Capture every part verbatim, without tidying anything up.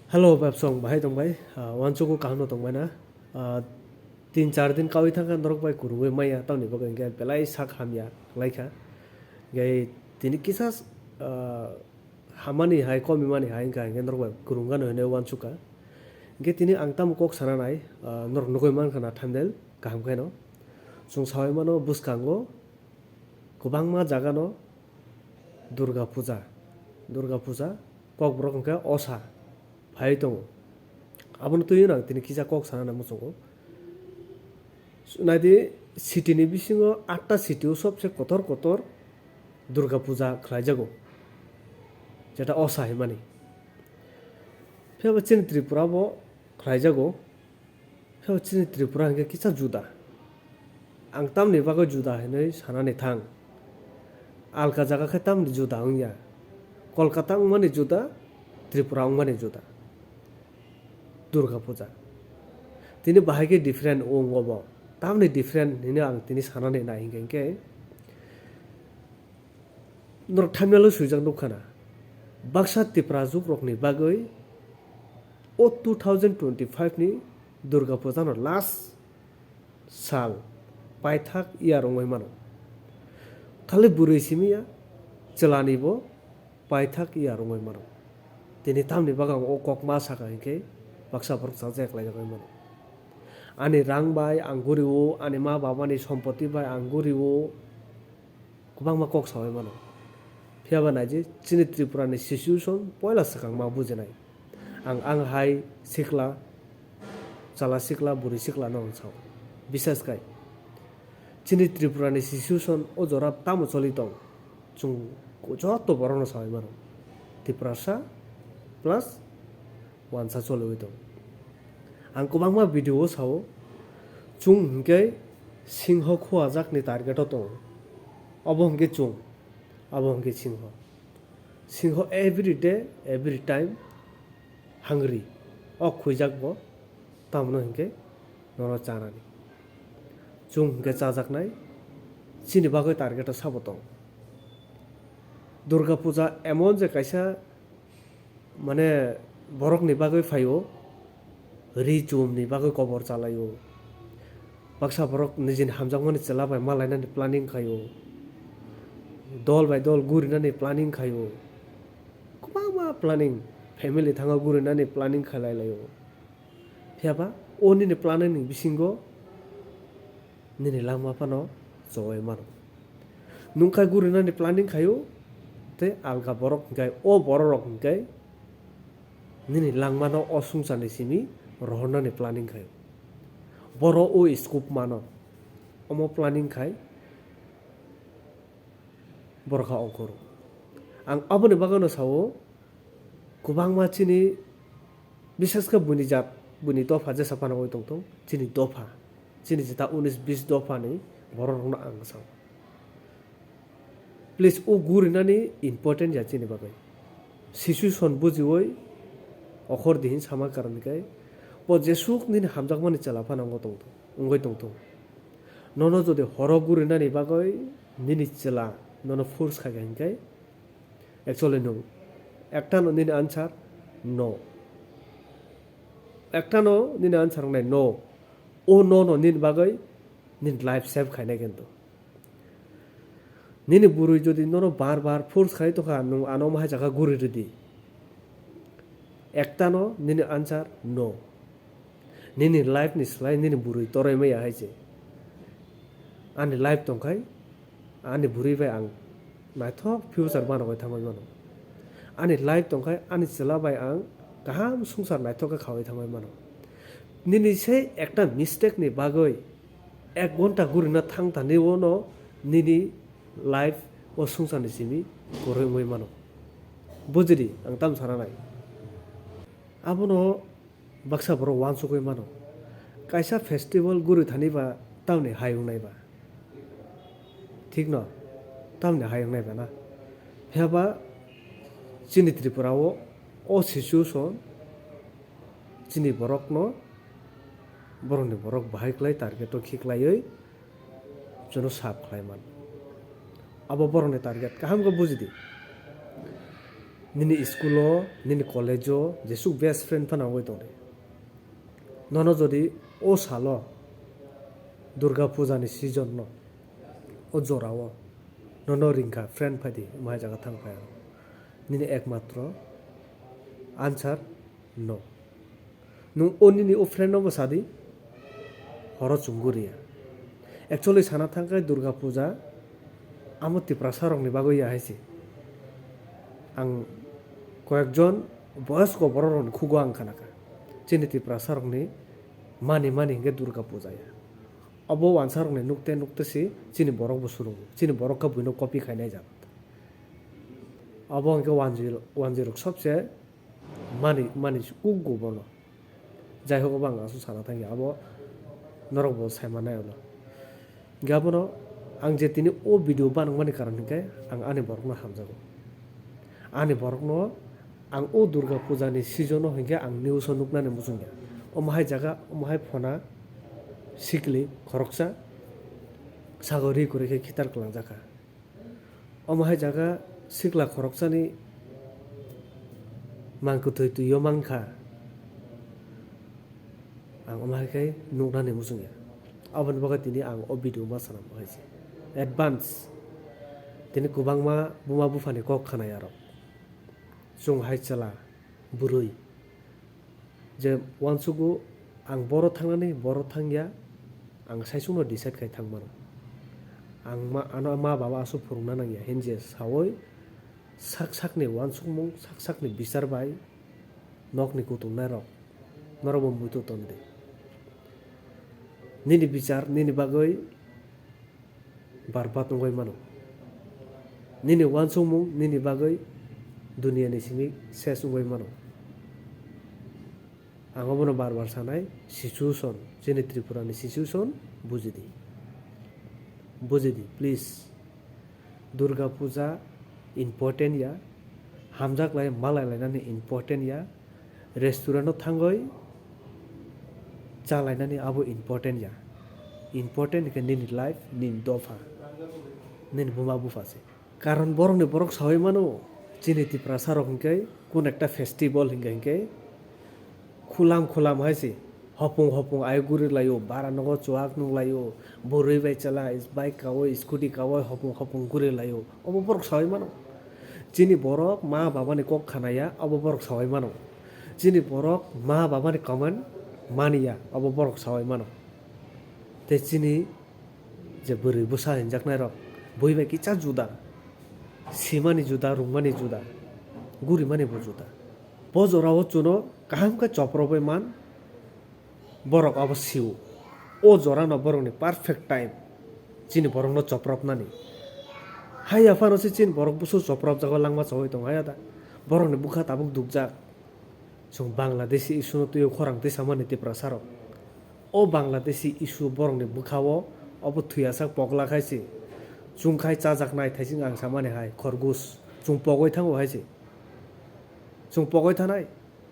Hello, Bebsong, bahai tongbai? Ah, uansukgo kaham no tongbai na? Ah, tin char din kawi thangkha norok bai kwrwngwi maya, tamni bagwi hwnkhe belai sak hamya khlaikha. Hwnkhe tini kisa, ah, hamani hai, komimani hai wngkha, hwnkhe norok bai kwrwngano hinwi uansukha. Hwnkhe tini ang tamo kok sana nai, ah, norok nugwi mankha na thumbnail kaham khe no. Chwng sawi mano bwskango kwbangma jaga no Durga Puja, Durga Puja, Kokborok hwnkhe osa phai tongo. Abono twiwi ang tini kisa kok sana muchungo. Naidi, city ni bisingo atta city o sobse kotor kotor Durga Puja khlaijago, jeta osa himani. Phiya bo chini Tripura bo khlaijago. Phiya chini Tripura hwnkhe kisa juda. Ang tamni bagwi juda hinwi sanani thang. Alka jaga khe tamni juda wngya. Kolkata wngmani juda, Tripura wngmani juda. Durga Puja. Tini bahai khe different wng obo. Tamni different hinwi ang tini sanani nai hwnkhe, hwnkhe Norok thumbnail o swijak nukha na, baksa Tiprajwk rokni bagwi o two thousand twenty-five ni Durga Puja no last sal, paithak year wngwi mano. Khali bwrwi simi ya, chwla ni bo paithak year wngwi mano. Tini tamni bagwi ang o kok ma sakha hinkhe baksa borok chajak laijak wngwi mano. Ani rang bai ang guri o, ani ma baba ni sompoti bai ang guri o, kwbangma kok sawi mano. Phiya ba naidi, chini Tripura ni situation poila swkang ma bujinai. Ang, ang hai sikla, chwla sikla, bwrwi sikla no ang sao. Bisas khai. Chini Tripura ni situation o jora tamo choli tong. Chwng joto borok no sawi mano. Tiprasa plus wansa choliwi tong. Ang kwbangma video o sao, chwng hinkhe singho khuajakni target o tongo. Obo hinkhe chwng, abo hinkhe singho. Singho every day, every time hungry. O khwijak bo, tamno hinkhe nono chanani. Chwng hinkhe chajaknai, chini bagwi target o sabo tong. Durga Puja emon je kaisa mane borokni bagwi phaio, ri chumni bagwi kobor chalaio. Baksa borok nijini hamjakmani chwla bai malainani planning khaio. Dol bai dol gurinani planning khaio. Kwbangma planning, family thango gurinani planning khalai laio. Phiya ba o nini planning ni bisingo nini langma phano chowai mano. Nwng khai gurinani planning khaio, tei alga borok hinkhe o borok rok hinkhe nini langmano o swngcharni simi rohornani planning khaio. Boro o scope mano, omo planning khai borok kha ongkhoro. Ang aboni bagwino sao, kwbangma chini, bises khe buini jat, buini dopha jesa phano oi tongthung, chini dopha, chini jeta unis bis dophani borok rokno ang sao. Please, o gurinani important ya chini bagwi. Situation bujiwi okhor dihin sama karon khe, bo jesuk nini hamjakmani chwla phano wngwi tongthung, wngwi tongthung. Nono jodi horo gurinani bagwi nini chwla nono force khaikha hinkhe, actually nwng ektano nini answer no. Ektano nini answer wngnai no. O no no nini bagwi nini life save khainai kintu. Nini bwrwi jodi nono bar bar force khai tongkha, nwng ano omo hai jaga guri rwdi. Ektano nini answer no. Nini life ni slai nini bwrwi toroi maya hai se. Ani life tongkhai, ani bwrwi bai ang naithok future banogwi thangwi mano. Ani life tongkhai, ani chwla bai ang kaham swngchar naithok khe khawi thangwi mano. Nini se ekta mistake ni bagwi ek ghonta gurina thang thani uano nini life o swngcharni simi kwrwi wngwi mano. Bujidi, ang tamo sana nai. Abono baksa borok uansukwi mano. Kaisa festival guri thani ba tamni hai wngnai ba? Thik no? Tamni hai wngnai ba na? Phiya ba chini Tripura o, o situation chini borokno, borokni borok bahai khlai target o khiklaiwi chwngno sap khlai man. Abo borokni target kaham khe buji di. Nini school o, nini college o jesuk best friend phano wngwi tongdi. Nono jodi o salo Durga Puja ni season no, o jora o nono ringkha friend phaidi, omo hai jaga thang phai ang. Nini ekmatro answer no. Nwng o nini o friend no bo sadi, horo chwng guriya. Actually sana thangkhe Durga Puja amo Tiprasa rokni bagwi ya hai se. Ang koyekjon boyosko borok rokni khugo ang khanakha. Chini Tiprasa rokni mani mani hinkhe Durga Puja ya. Obo wansa rokni nukte nukte se chini borok bo surungo. Chini borok khe buino copy khainai jak. Obo hinkhe wanjwi, wanjwi rok sobse mani, mani kuk go bono. Jai hok, obo ang aswk sana thangya, abo norok bo sai mannai ulo. Hinkhe abono ang je tini o video banangmani karon hinkhe ang ani borokno hamjago. Ani borokno ang o Durga Puja ni season o hinkhe ang news o nuknani muchungya. Omo hai jaga, omo hai phona sikli khoroksa sago ri kwrwi khe khitar kwlangjakha. Omo hai jaga sikla khoroksani mang kwthwi twi o mankha. Ang omo hai khe nuknani muchungya. Aboni bagwi tini ang o video ma sana bo hai se. Advance. Tini kwbangma buma buphani kok khanai arok. Chwng hai chwla, bwrwi. Je uansugo ang boro thangnani, boro thangya, ang saisungno decide khai thangmano. Ang ma, ano ma baba aswk phwrwngna nangya, hinje sawi sak sakni uansukmung, sak sakni bichar bai nokni kutung nairok, norokbo muitu tongdi. Nini bichar, nini bagwi barbat wngwi mano. Nini uansukmung nini bagwi duniani simi ses wngwi mano. Ang obono bar bar sanai, situation, chini Tripura ni situation bujidi. Bujidi, please. Durga Puja important ya, hamjak lai malai lainani important ya, restaurant o thangwi cha lainani abo important ya. Important khe nini life, nini dopha, nini buma bupha se. Karon borokni borok sawi mano, chini Tiprasa rok hinkhe kun ekta festival hinkhe hinkhe khulam khulam hai se. Hopung hopung ai guri laio, bara nogo chuak nung laio, bwrwi bai chwla bai kawi, scooty kawi hopung hopung guri laio. Obo borok sawi mano. Chini borok ma babani kok khanaya, obo borok sawi mano. Chini borok ma babani comment maniya, obo borok sawi mano. Tei chini je bwrwi bwsa hinjaknai rok, bui bai kisa juda, simani juda, rungmani juda, gurimani bo juda. Bo jorao chuno kaham khe chopropwi man, borok abo sio. O jorano borokni perfect time, chini borokno chopropnani. Haiya phano se chini borok busu chopropjago langma chawi tongo, haiya da? Borokni bwkha tabuk dukjak. Chwng Bangladeshi issue no twiwi khorang twi samani Tiprasa rok. O Bangladeshi issue borokni bwkha-o obo thwiyasak pogla khai se. Chwng khai chajaknai thaising ang samani hai khorgus. Chwng pogwi thango hai se. Chwng pogwi thanai.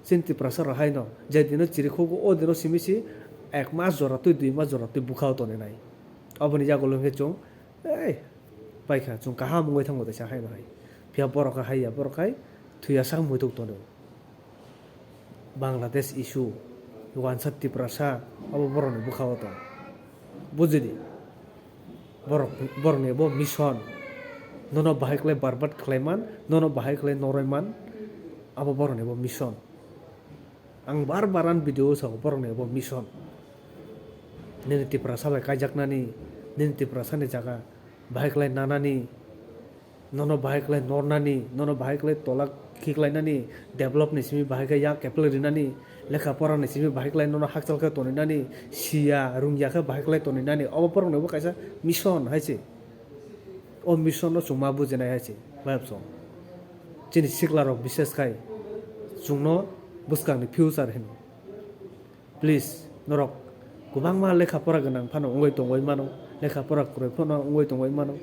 Chini Tiprasa rok haino je dino chirikhok o dino simi si ek mas jora twi dui mas jora twi bwkha-o toninai. Oboni yagulo hwnkhe chwng ei paikha chwng kaham wngwi thango teisa haino hai. Phiya borok khe haiya borok khai thwiyasak muituk tono. Bangladesh issue, wansa Tiprasa, abo borokni bwkha-o tong. Bujidi, borok, borokni bo mission. Nono bahai khlai barbat khlai man, nono bahai khlai noroi man, abo borokni bo mission. Ang bar bar ani video o sago, borokni bo mission. Nini Tiprasa bai kaijaknani, nini Tiprasa ni jaga bahai khlai nanani, nono bahai khlai nornani, nono bahai khlai tola khiklainani, develop ni simi bahai khe yak keple rinani, lekha pora ni simi bahai khlai nono hakchal khe toninani, siya rungya khe bahai khlai toninani, obo borokni bo kaisa mission hai se. O mission no chwng ma bujinai hai se, mayap song. Chini sikla rok bises khai chwngno bwskang ni future hino. Please, norok kwbangma lekha pora gwnang phano wngwi tongwi mano, lekha pora kwrwi phano wngwi tongwi mano.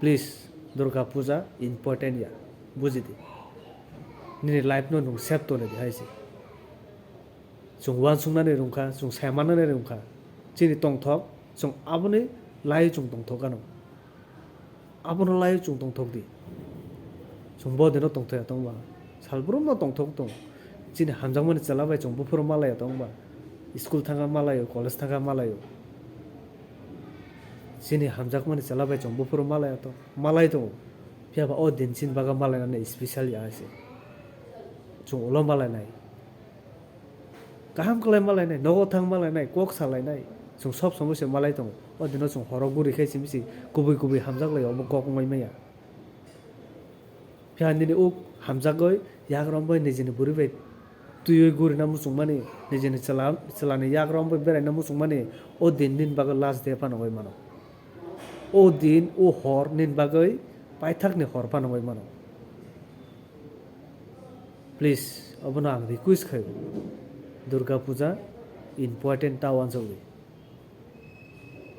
Please, Durga Puja important ya, bujidi. Nini life no nwng save toni di hai se. Chwng uansuknani rwngkha, chwng sai mannani rwngkha. Chini tongthok, chwng aboni lai chwng tongthok gano. Abono lai chwng tongthok di. Chwng bo dino tongthok ya tongba. Salbrum no tongthok tong. Chini hamjakmani chwla bai chwng buphuru malai ya tongba. School thangkha malai o, college thangkha malai o. Chini hamjakmani chwla bai chwng buphuru malai ya tong. Malai tongo. Phiya ba o din chini baga malai nani special ya se. Chwng ulo malai nai. Kaham kwlai malainai, nogo thang malainai, kok salainai, chwng sob somoi se malai tongo. O dino chwng horo guri khai simi si kubui kubui hamjak lai, obo kok wngmai maya. Phiya nini uk hamjagoi yagram bai nijini bwrwi bai twiwi gurina muchungmani, nijini chwla, chwlani yagram bai beraina muchungmani, o din nini bagwi last day phano wngwi mano. O din, o hor nini bagwi paithakni hor phano wngwi mano. Please, obono ang request khaio. Durga Puja important ta wansukdi.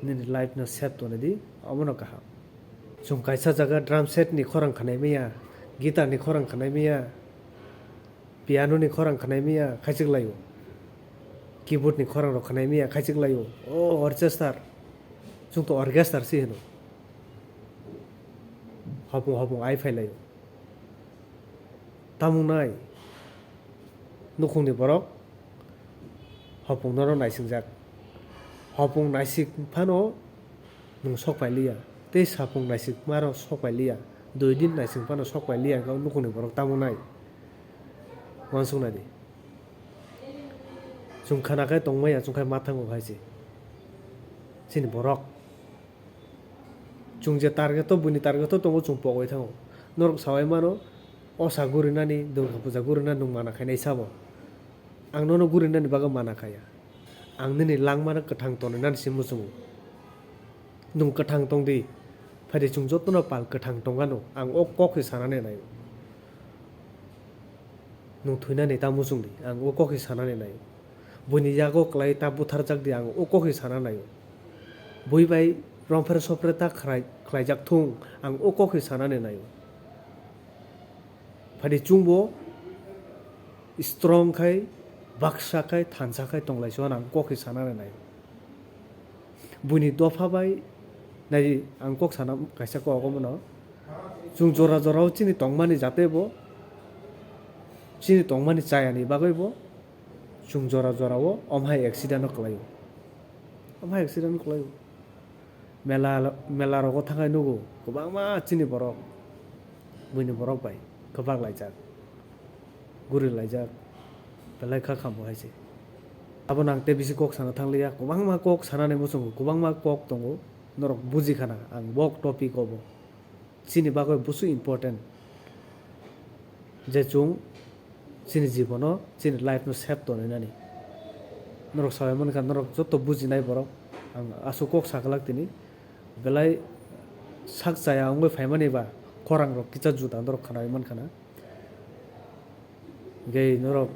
Nini life no save tongdi, obono kaham. Chwng kaisa jaga drum set ni khorang khanai maya, guitar ni khorang khanai maya, piano ni khorang khanai maya, khaichik laio. Keyboard ni khorang rok khanai maya, khaichik laio. O orchestra. Chwng to orchestra si hino. Hopung hopung ai phai laio. Tamung nai nukhungni borok hopung nono naisingjak. Hopung naising phano nwng sok pai liya. Tei sapung naising phano sok pai liya. Dui din naising phano sok pai liya, nukhungni borok tamung nai. Wansuk nai di. Chwng khana khai tongmaya, chwng khai ma thango hai se. Chini borok. Chwng je target o, buini target o tongo, chwng pogwi thango. Norok sawai mano, osa gurinani, Durga Puja gurinani nwng mana khainai sabo. Ang nono gurinani bagwi mana khaya. Ang nini langmano kwthang tonwi nani se muchungo. Nwng kwthang tongdi, phaidi chwng jotono pal kwthang tongano, ang o kok se sanani naio. Nwng thwinani ta muchungdi, ang o kok se sanani naio. Buini yago kwlai ta butharjakdi, ang o kok se sana naio. Bui bai rompher sopre ta khrai-, khlaijak thung, ang o kok se sanani naio. Phaidi chwngbo strong khai, baksa khai, thansa khai tonglaisio, ang kok se sanani naio. Buini dopha bai nai, ang kok sana kaisa kok omono. Chwng jora jorao chini tongmani jatebo, chini tongmani chayani bagwibo chwng jora jorao omhai accident o kwlaio. Omhai accident o kwlaio. Mela, mela rogo thangai nugo kwbangma chini borok, buini borok bai kwbak laijak, guri laijak, belai kha khambo hai se. Abono ang tei bisi kok sana thangliya, kwbangma kok sanani muchungo, kwbangma kok tongo, norok buji khana ang bo topic o bo. Chini bagwi busu important je chwng chini jibono, chini life no save tonwi nani. Norok sabai mankha, norok joto bujinai borok, ang aswk kok saklak tini, belai sak chaya wngwi phaimani ba khorang rok kisa juda norok khnawi mankha na. Hingke norok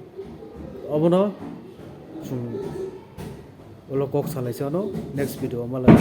obono chwng ulo kok salaisa no next video o malai.